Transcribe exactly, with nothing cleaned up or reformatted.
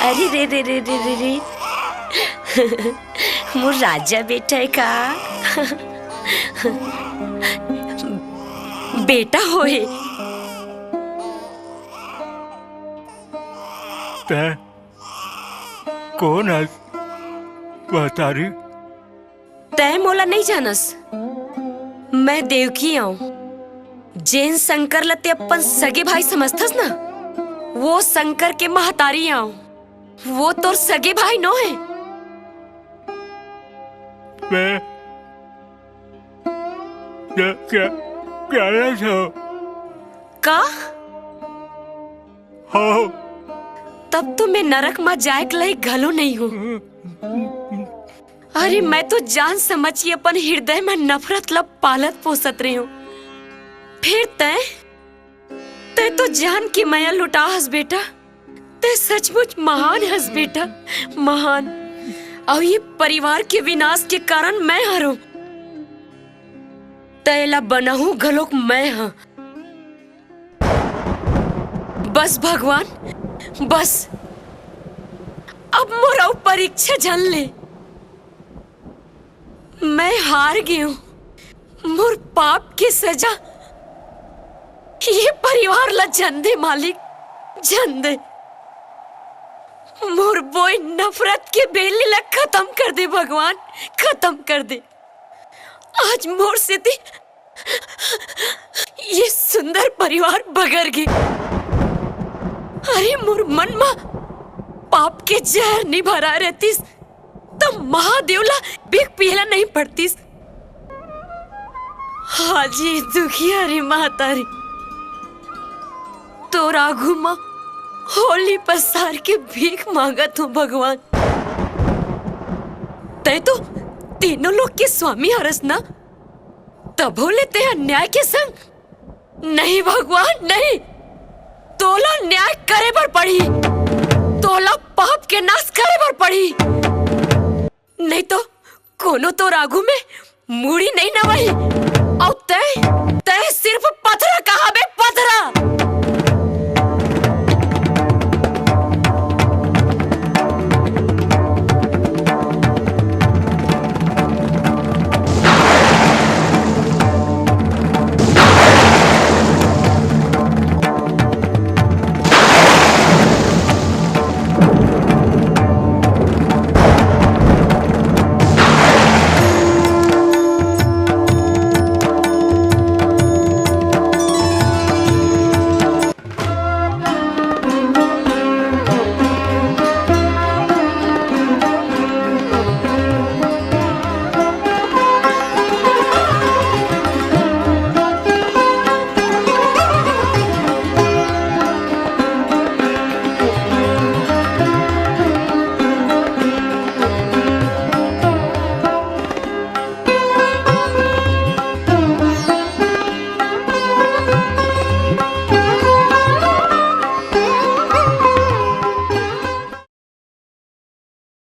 अरे रे रे रे रे रे रे। मोर राजा बेटा हे का? बेटा होए। तैं कोन हस, महतारी? तैं मोला नइ जानस। मैं देवकी आंव। जेन शंकर ल तैं अपन सगे भाई समझथस ना, वो शंकर के महतारी आंव। वो तोर सगे भाई नोहे। मैं क्या, क्या, क्या जानत हंव? का? हंव। तब तो मैं नरक म जाए के लायक घलो नइ हंव। अरे, मैं तो जान समझ के अपन हृदय म नफरत ल पालत पोसत रेहेंव। फेर तैं, तैं तो जान के मया लुटा हस बेटा। तैं सचमुच महान हस बेटा, महान। अउ ये परिवार के विनाश के कारण मैं हरंव। तैं ला बनाहूं घलोक मैं हंव। बस भगवान, बस। अब मोर अउ परीक्षा झन ले। मैं हार गेंव। मोर पाप के सजा ये परिवार ला झन दे मालिक, झन दे। मोर बोए नफरत के बेली ला खतम कर दे भगवान, खतम कर दे। आज मोर सेती ये सुंदर परिवार बगर गे। अरे, मोर मन म पाप के जहर नइ भराए रहतिस, त महादेव ला भीख पिए ला नइ पड़तिस। आज ये दुखिया रे महतारी, तोर आघू म होली पसार के भीख मांगत हंव भगवान। तैं तो तीनों लोक के स्वामी हरस ना, तभो ले तैं अन्याय के संग। नहीं भगवान, नहीं। तोला न्याय करे बर पड़ही। तोला पाप के नाश करे बर पड़ही। नहीं तो कोनो तोर आघू में मुड़ी नइ नवाही। अउ तैं,